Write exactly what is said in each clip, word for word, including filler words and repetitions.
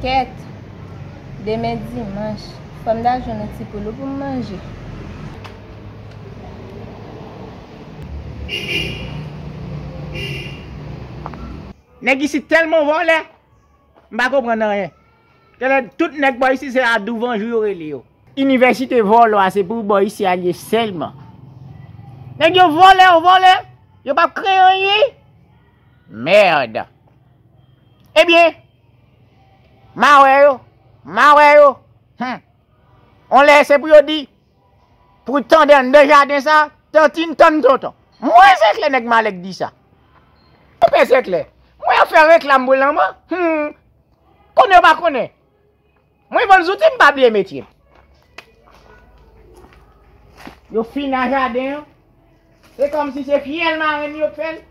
Kèt! Demen dimanch, fò m ta jwenn yon ti poul pou m manje. Nèg isit tèlman vòlè, m pa konprann anyen. Genlè tout nèg bò isit se a douvanjou yo rele yo. Inivèsite vòlò a se pou bò isi a l ye sèlman. Nèg yo vòlè, yo vòlè, yo p ap kreye anyen. Mèd. Ebyen, ma wè yo, ma wè yo. Hum. On lè se pou yo di, pou tande anndan jaden sa, tantin tann tonton. Mwen se klè nèg malè k di sa. Ou pè se klè. Mwen ap fè reklam pou lanmò. Hum. Konnen yo pa konnen. Mwen vann zouti m pa bliye metye m. Yo fin nan jaden an. Se kòmsi se fyèl marenn yo k fè l.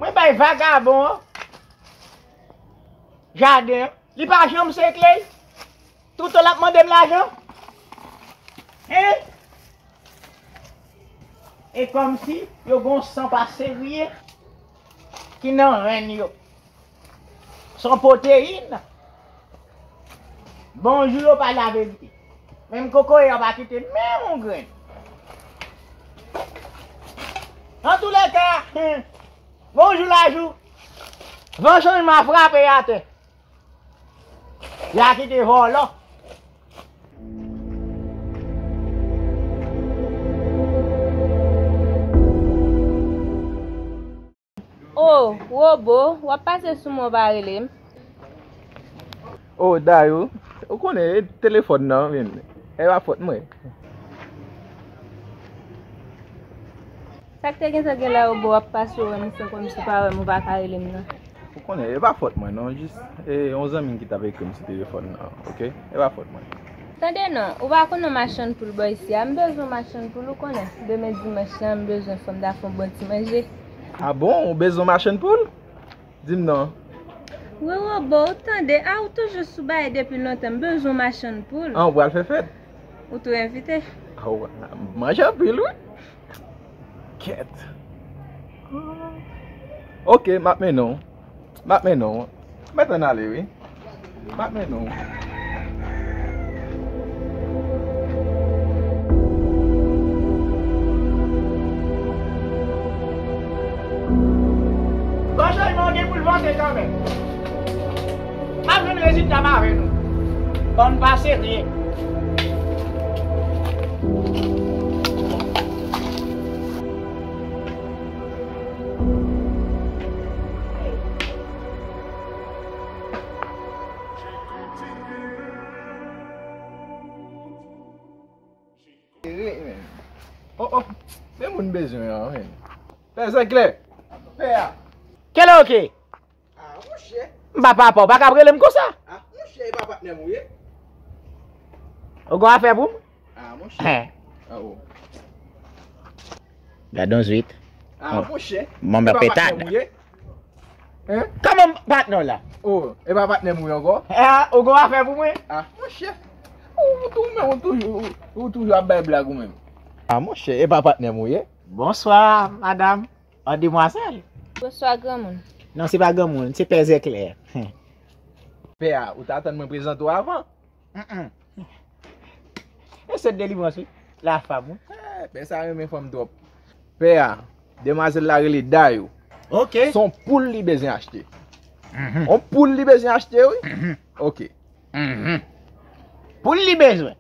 Mwen bay vagabon an jaden an. Li pa janm sekle l. Toutan l ap mande m lajan. Hein? E kòmsi yo gon san pa serye ki nan renn yo. Son pwoteyin. Bonjou yo pa laverite. Menm kokoye a pa kite menm yon grenn. Antouleka, bonjou lajou. Van chanjman frape atè. Ya kite vòlò. O, Wobo, w ap pase sou mwen, w pa rele m. O, Dayou, ou konnen, e telefòn nan, men, e pa fòt mwen. Sa k te gentan gen la, Wobo, w ap pase, w wè m, se kòmsi w pa wè m, ou pa ka rele m nan. Ou konnen, e pa fòt mwen, non, jis, e, yon zanmi m ki t ap ekri m sou telefòn nan, oke? E pa fòt mwen. Tande non, ou pa konn yon machann poul bò isi a, m bezwen yon machann poul, ou konnen. Demen dimanch lan, m bezwen fò m ta fè yon bon ti manje. A bon, ou bezwen yon machann poul? Di m non. Wi, Wobo, ou tande, a ou toujou sou bagay depi lontan, m bezwen yon machann poul. An, ou pral fè fèt? Ou tou envite. A, w manje anpil, wi. Kèt. Oke, m ap mennen w. M ap mennen w. Mèt ann ale, wi. M ap mennen w. Bon, chanjman gen pou l vante kanmenm. M ap jwenn rezilta m avè nou. Bann pa serye. Oh, oh, men moun bezwen an, men. Pè Zèklè. Pè a. Kèlè oke? Ah, monchè. M pa papa, ou pa ka rele m konsa. Ah, monchè, e pa patnè m ou ye? Ou gon afè pou m? Ah, monchè. Hen. Ah, oh. Gad on zwit. Ah, monchè. Manman petad. Hein? Kòman patnè w la? Oh, e pa patnè m ou ye ankò? Ah, ou gon afè pou mwen? Ah, monchè. Ou, ou tou, men ou toujou, ou, ou toujou ap bay blag ou menm. Ah, monchè, e pa patnè m ou ye? Bonswa, madanm. An demwazèl. Bonswa, granmoun. Non, se pa granmoun, se pè Zèklè. Pè a, ou t atann mwen prezante w avan? Mm-mm. E sèt delivrans, wi. Lafam, wi. Eh, pè sa renmen fanm twòp. Pè a, demwazèl la rele Dayou. Ok. Se yon poul li bezwen achte. Mhm. Yon poul li bezwen achte, wi. Mhm. Ok. Mhm. Poul li bezwen.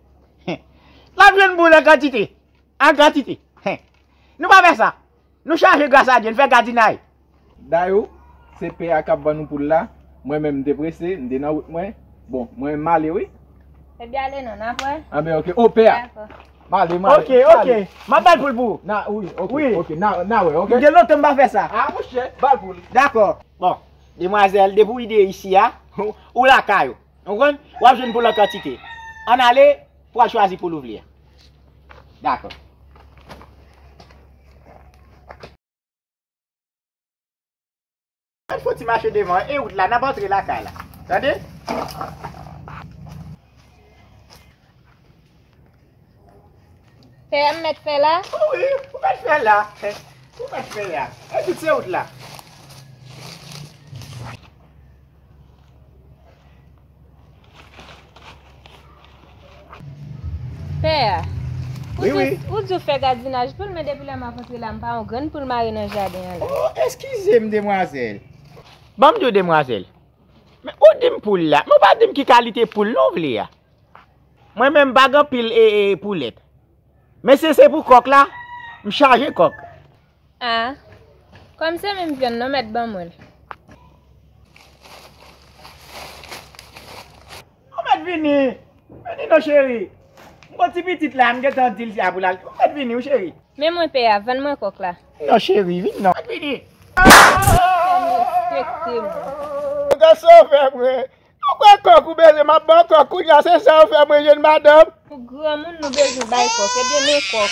L ap jwenn poul an kantite. An kantite. Hen. Nou pa fè sa. Nou chaje gras a Dye, n fè gadinay. Dayou, se pè a k ap vann nou poul la. Mwen menm, m te prese, m te nan wout mwen. Bon, mwen, m ale, wi. Ebyen, ale non, n ap wè. Anben, ok. O, pè a. Dakò. M ale, m ale. Ok, ok. M ap ba l poul pou ou. Na, wi, ok, wi, ok. Na, na wè, ok? M gen lontan m pa fè sa. A, monchè, ba l poul. Dakò. Bon, demwazèl, depi w rive isi a, ou lakay ou. Ou konprann? W ap jwenn poul an kantite. Ann ale pou w al chwazi poul ou vle a. Dakò. Ann fè yon ti mache devan, e wout la, n ap antre lakay la. Tande? Pè a m mèt fè la? O wi, ou mèt fè la. Ou mèt fè la. E tout se wout la. Pè a, ou di, ou di w fè gadinaj poul, men depi lè m ap antre la, m pa wè yon grenn poul mare nan jaden an la. O, eskize m, demwazèl. Ban m di w, demwazèl. Men ou di m poul la, men ou pa di m ki kalite poul non w vle a. Mwen menm m pa gen anpil e, e, poulèt. Men si se pou kòk la, m chaje kòk. A, kòm se menm vyann nan, mèt ban mwen l. Ou mèt vini. Vini non cheri. M gon ti pitit la, m gentan di l se a pou l al. Ou mèt vini wi cheri. Men mwen pè a, vann mwen kòk la. Non cheri, vin non. Ou mèt vini. Fè m respekte mwen. Gad sa w fè mwen. Ou kwè kòk ou bezwen, m ap ba w kòk kounye a, se sa w fè mwen jwenn madanm? Pou granmoun nou bezwen bay kòk, ebyen men kòk.